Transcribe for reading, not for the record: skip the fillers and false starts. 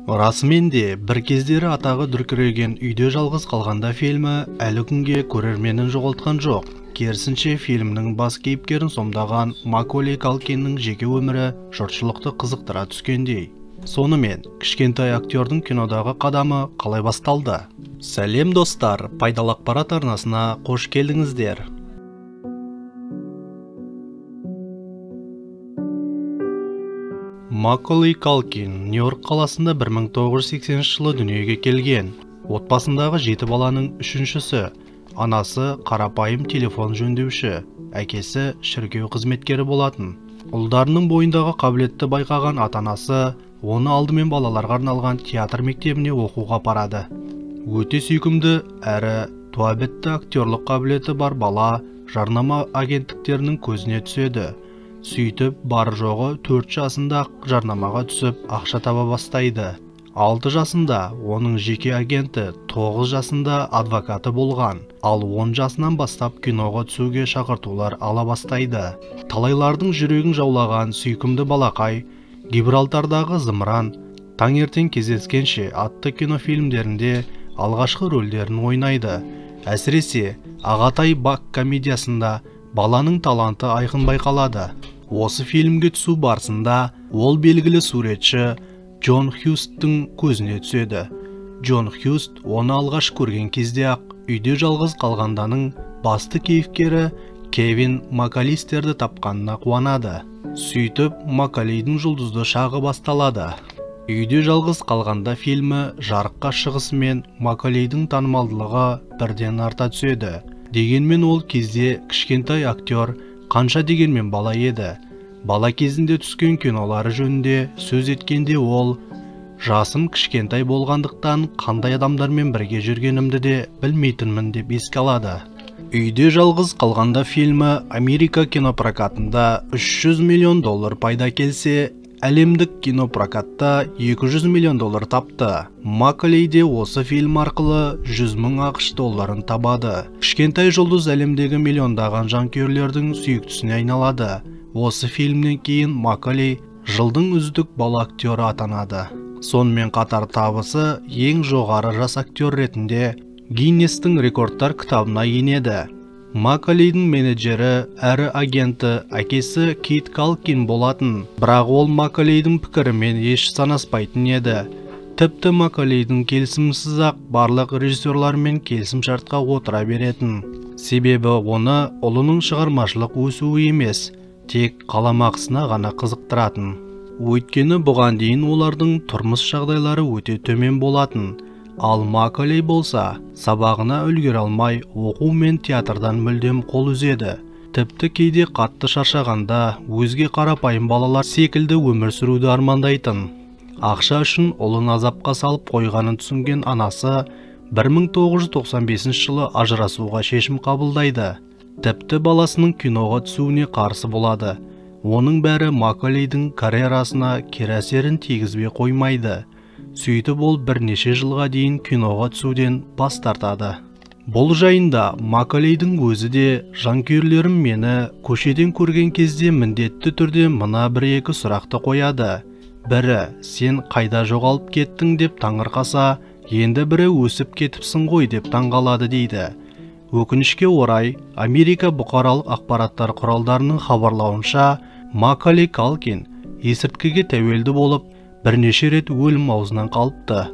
Расымен де бір кездері атағы дүркіреген «Үйде жалғыз қалғанда» фильмі әлі күнге көрерменін жоғалтқан жоқ. Керісінше, фильмнің бас кейіпкерін сомдаған Маколей Калкиннің жеке өмірі жұртшылықты қызықтыра түскендей. Сонымен, кішкентай актердің кинодағы қадамы қалай басталды? Сәлем достар, пайдалы ақпарат арнасына қош келдіңіздер. Маколей Калкин Нью-Йорк қаласында 1980 жылы дүниеге келген. Отбасындағы 7 баланың үшіншісі. Анасы қарапайым телефон жөндеуші, әкесі шіркеу қызметкері болатын. Ұлдарының бойындағы қабілетті байқаған ата-анасы оны алдымен балаларға арналған театр мектебіне оқуға апарады. Өте сүйкімді әрі туабітті актерлық қабілеті бар бала жарнама агенттіктерінің көзіне түседі. Сөйтіп, бар жоғы 4 жасында жарнамаға түсіп, ақша таба бастайды. 6 жасында оның жеке агенті, 9 жасында адвокаты болған, ал 10 жасынан бастап киноға түсуге шақыртулар ала бастайды. Талайлардың жүрегін жаулаған сүйкімді балақай «Гибралтардағы зымыран», «Таңертең кездескенше» атты кинофильмдерінде алғашқы рөлдерін ойнайды. Әсіресе, «Ағатай Бак» комедиясында баланың таланты айқын байқалады. Осы фильмге түсу барысында ол белгілі суретші Джон Хьюсттің көзіне түседі. Джон Хьюст оны алғаш көрген кезде-ақ «Үйде жалғыз қалғанданың» басты кейіпкері Кевин Макалистерді тапқанына қуанады. Сөйтіп, Маколейдің жұлдызды шағы басталады. «Үйде жалғыз қалғанда» фильмі жарыққа шығысымен Маколейдің танымалдылығы бірден арта түседі. Дегенмен ол кезде кішкентай актер қанша дегенмен бала еді. Бала кезінде түскен кинолары жөнінде сөз еткенде ол «Жасым кішкентай болғандықтан қандай адамдармен бірге жүргенімді де білмейтінмін» деп еске алады. «Үйде жалғыз қалғанда» фильмі Америка кинопрокатында 300 миллион доллар пайда келсе, әлемдік кинопрокатта 200 миллион доллар тапты. Маколей де осы фильм арқылы 100 мың ақш долларын табады. Кішкентай жұлдыз әлемдегі миллиондаған жанкүйерлердің сүйіктісіне айналады. Осы фильмнен кейін Маколей жылдың үздік бала актері атанады. Сонымен қатар табысы ең жоғары жас актер ретінде Гиннестің рекордтар кітабына енеді. Маколейдің менеджері әрі агенті әкесі Кит Калкин болатын, бірақ ол Маколейдің пікірімен еш санаспайтын еді. Тіпті Маколейдің келісімсіз-ақ барлық режиссерлармен келісімшартқа отыра беретін. Себебі оны ұлының шығармашылық өсуі емес, тек қаламақысына ғана қызықтыратын. Өйткені бұған дейін олардың тұрмыс жағдайлары өте төмен болатын. Ал Маколей болса, сабағына үлгере алмай, оқу мен театрдан мүлдем қол үзеді. Тіпті кейде қатты шаршағанда өзге қарапайым балалар секілді өмір сүруді армандайтын. Ақша үшін ұлын азапқа салып қойғанын түсінген анасы 1995 жылы ажырасуға шешім қабылдайды. Тіпті баласының киноға түсуіне қарсы болады. Оның бәрі Маколейдің карьерасына кері әсерін тигізбей қоймайды. Сөйтіп ол бірнеше жылға дейін киноға түсуден бас тартады. Бұл жайында Маколейдің өзі де «Жанкүйерлерім мені көшеден көрген кезде міндетті түрде мына бір-екі сұрақты қояды. Бірі, сен қайда жоғалып кеттің деп таңырқаса, енді бірі өсіп кетіпсің ғой деп таңғалады» дейді. Өкінішке орай, Америка бұқаралық ақпараттар құралдарының хабарлауынша, Маколей Калкин есірткіге тәуелді болып, бірнеше рет өлім аузынан қалыпты.